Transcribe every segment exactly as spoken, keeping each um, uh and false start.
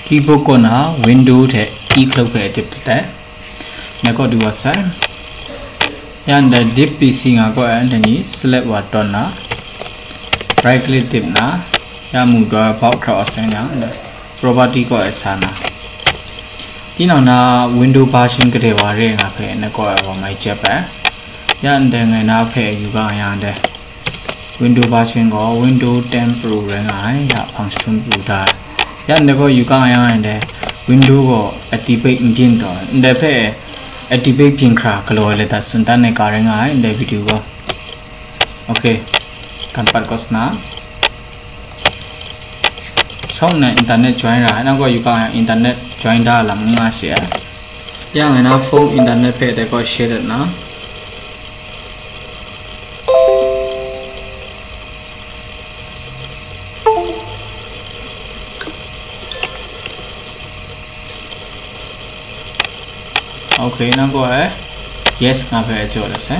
Keyboard kaw na window hte e hklouk hpe dip dat ai. Ngai kaw du wa sai. Ya ndai dip P C nga kaw ai, anhte ni select wa tawn na, right click dip na, ya mu doi bau hkrau a seng yang, property kaw ai sa na. Tinang na window version kadai wa re nga hpe na kaw ai wa mai jep ai. Ya ndai ngai na hpe yu ga yang dai. Window version gaw Window ten Pro rai nga ai, ya hpang jahtum pru da ai. Ya ndai gaw yu ga yang ai ndai, window gaw activate n byin taw, ndai hpe activate byin hkra galaw ai lata tsun dan ai ga rai nga ai, ndai video gaw. Ok, kan pat kaw sa na. Shawng na internet join ra ai, nang gaw yu ga yang internet join da lam n nga shi ai. Ya ngai na phone internet hpe dai gaw share dat na. Ok, nang gaw ai yes nga hpe a jaw dat sai.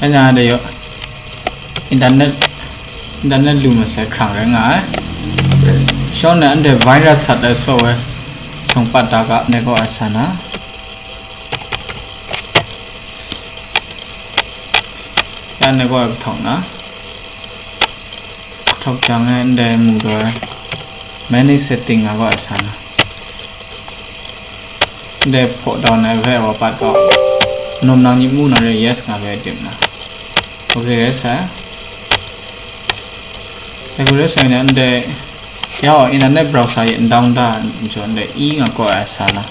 Anya de yaw internet, internet lu masai hkrang rai nga ai. Shawng na anhte virus sat ai saw ai, shawng pat da ga, ndai gaw ai sa na. Ya ndai gaw ai kahtawk na. Kahtawk jang e ndai mu doi manage setting nga gaw ai sa na. Ndai hpaw dawn ai hpe wa pat gaw, nom nang myit mu na re yes nga hpe dip na. Ok rai sai. Dai gaw rai sai na ndai, ya gaw internet browser e n down da n jaw ndai e nga kaw ai sa na.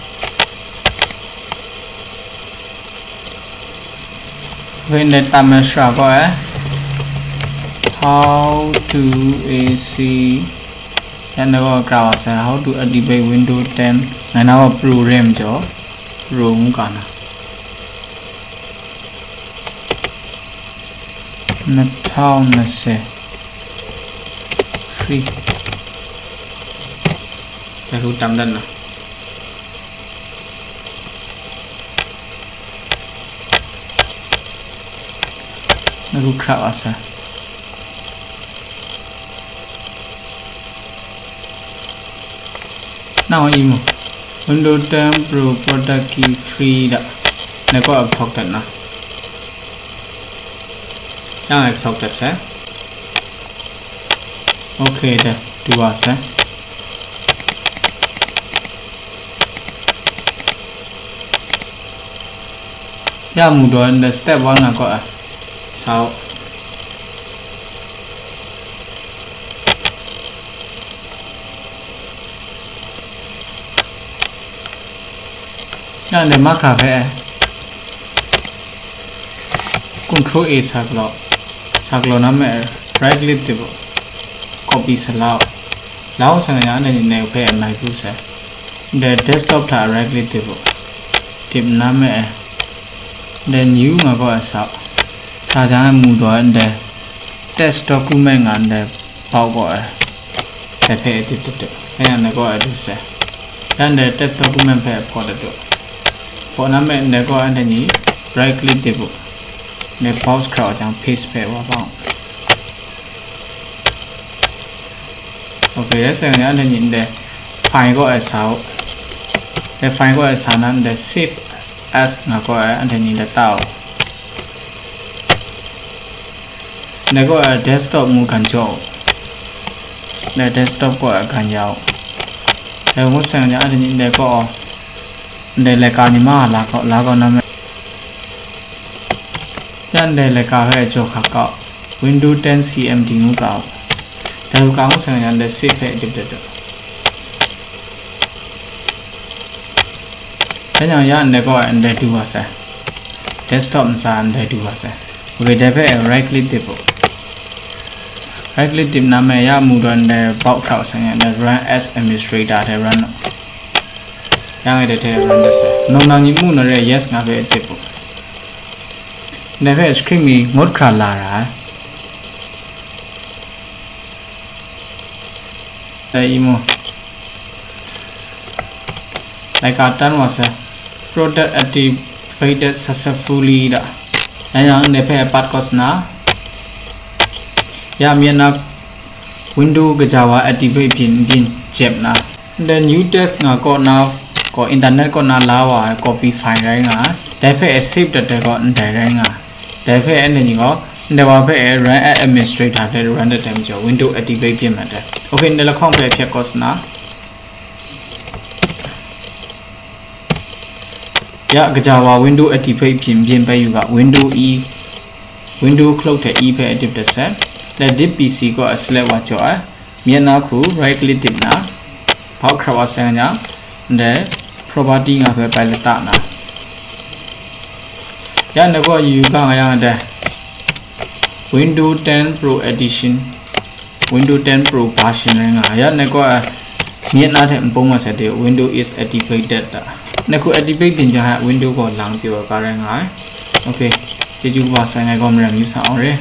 Ok, ndai tam ai shara gaw ai, how to A C, yan na gaw kra wa sai, how to activate Windows ten, ngai na gaw Pro re majaw, Pro ngu ka na. Nhtau nase free. Dai hku tam dat na. Dai hku hkra wa sa. Nang wa i mu. Windows ten Pro Product Key Free da. Nai kaw a kahtawk dat na. Yang e kahtawk dat sai. Ok de, du wa sai. Ya mu daw ndai step one nga kaw ai. Sa u. Ya ndai mahkra hpe ai. Control A sa galaw, sa galaw na me, right click dip u, copy sa la u. La u sa nga yang, anhte ni nai hpe mai pru sai. Ndai desktop hta right click dip u, dip na me, ndai new nga gaw ai sa u. Sa jang ai mu daw ai ndai text document nga ndai bau gaw ai. Dai hpe edit dat u. Kayang ndai gaw adu sai. Ya ndai text document hpe hpaw dat u. Hpaw na me ndai gaw anhte ni right click dip u. Ndai box hkra jang paste hpe wa bang u. Ok, rai sai nga anhte ni ndai file gaw ai sa u. Ndai file gaw ai sa na ndai save as nga gaw ai anhte ni lata u. Ndai gaw ai desktop ngu gan jaw u. Ndai desktop gaw ai gan ya u. Dai ngu sai nga anhte ni ndai gaw, ndai laika ni ma la gaw, la gaw na me. Ya ndai laika hpe jaw hkra kau, Windows ten C M D ngu kau. Dai hku kau ngu sai nga ndai save hpe dip dat u. Dai yang ya ndai gaw ndai du wa sai. Desktop ntsa ndai du wa sai. Ok, dai hpe right click dip u. Right click dip na me ya mu daw ndai bau hkra sai nga ndai run as administrator hte run u. Yang e dai hte run dat sai. Nang nang ni mu na re yes nga hpe dip u. Ndai hpe screen mi ngut hkra la ra ai. Dai i mu. Laika tan wa sai. Product activated successfully da. Yang yang ndai hpe pat kaw sa na. Ya myit na Window kaja wa activate byin n byin jep na. Ndai new task nga kaw na, kaw internet kaw na la wa ai copy file rai nga ai. Dai hpe save dat dai gaw ndai rai nga ai. Dai hpe anhte ni gaw, ndai wa hpe run as administrator hte run dat ai majaw, window activate byin mat ai. Okay, ndai lahkawng hpe hpyak kaw sa na. Ya, kaja wa window activate byin byin bai yu ga, window e, window clock hte e hpe active dat sai. Dai dip P C gaw a select wa jaw ai. Myit na hku right click dip na, power crop wa sai nga, ndai property nga hpe bai lata na. Ya, ndai gaw yu ga nga yang ndai Window ten Pro Edition, Window ten Pro version rai nga. Ya, ndai gaw, eh, myit na hte npung wa sai de, Window is activated da. Ndai hku activate byin jang, window gaw lang pyaw ai ga rai nga ai. Okay, chyeju kaba sai, ngai gaw maram yu sa awng re.